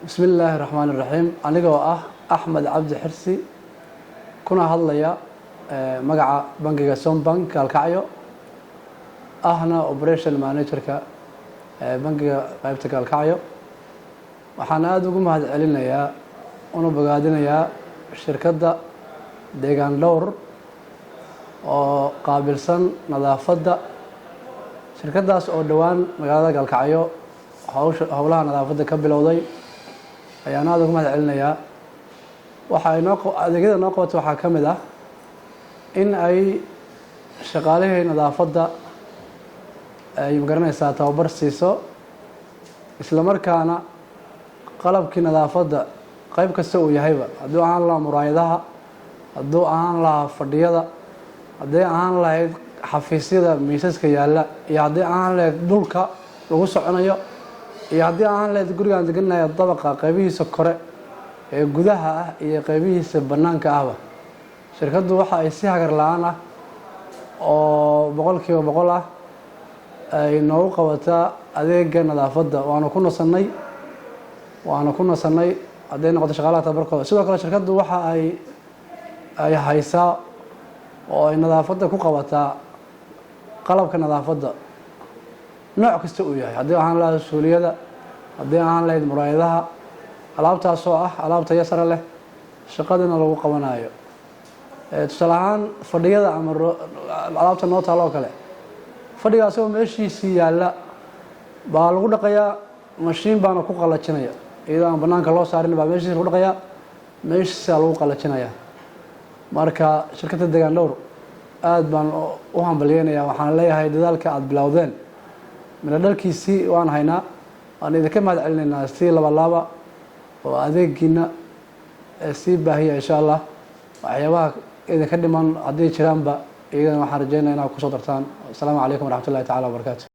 Bismi illaahi raxmaan iraxiim. Anigoo ah Axmed Cabdi Xirsi, kuna hadlaya magaca bangiga Sombank Gaalkacyo, ahna operation managerka bangiga qeybta Gaalkacyo, waxaan aada ugu mahad celinayaa una bogaadinayaa shirkadda Deegaan Dhowr oo qaabilsan nadaafadda. Shirkaddaas oo dhowaan magaalada Gaalkacyo hawsha howlaha nadaafadda ka bilowday ayaan aada ugu mahad celinayaa. Waxa ay noo adeegyada noo qabatay waxaa ka mid ah in ay shaqaalihii nadaafadda ay magaranaysaa tababar siiso, isla markaana qalabkii nadaafadda qayb kasta uu yahayba, hadduu ahaan lahaa muraayadaha, hadduu ahaan lahaa fadhiyada, hadday ahaan lahayd xafiisyada miisaska yaalla, iyo haddii ahaan lahayd dhulka lagu soconayo, iyo haddii ahaan lahayd gurigaan deganaya dabaqa qaybihiisa kore ee gudaha ah iyo qaybihiisa bannaanka ahba, shirkaddu waxa ay si hagar la-aan ah oo 100% ah ay noogu qabataa adeega nadaafadda. Waanu ku nasannay, waanu ku nasannay hadday noqoto shaqaalaha tababarkooda. Sidoo kale shirkaddu waxa ay haysaa oo ay nadaafadda ku qabataa qalabka nadaafadda nooc kasta uu yahay, haddii ahaan lahayd suuliyada, haddii ahaan lahayd muraayadaha, alaabtaasoo ah alaab tayo sare leh, shaqadina lagu qabanayo. Tusaale ahaan fadhiyada ama alaabta noo taalo oo kale, fadhiga asagoo meeshiisii yaalla baa lagu dhaqayaa, mashiin baana ku qalajinaya, iyadoo aan banaanka loo saarin baa meeshiisa lagu dhaqayaa, meeshiisaa lagu qalajinaya. Marka shirkadda Deegaan Dhowr aada baan u hambalyeynaya. Waxaan leeyahay dadaalka aada bilowdeen midho dhalkiisii waan haynaa, waan idinka mahad celinaynaa. Si laba oo adeegiina sii baahiya, insha Allah. Waxyaabaha idinka dhiman haddii jiraanba iyagana waxaan rajeynaya inaad kusoo dartaan. Asalaamu calaykum waraxmatullahi tacala wabarakatu.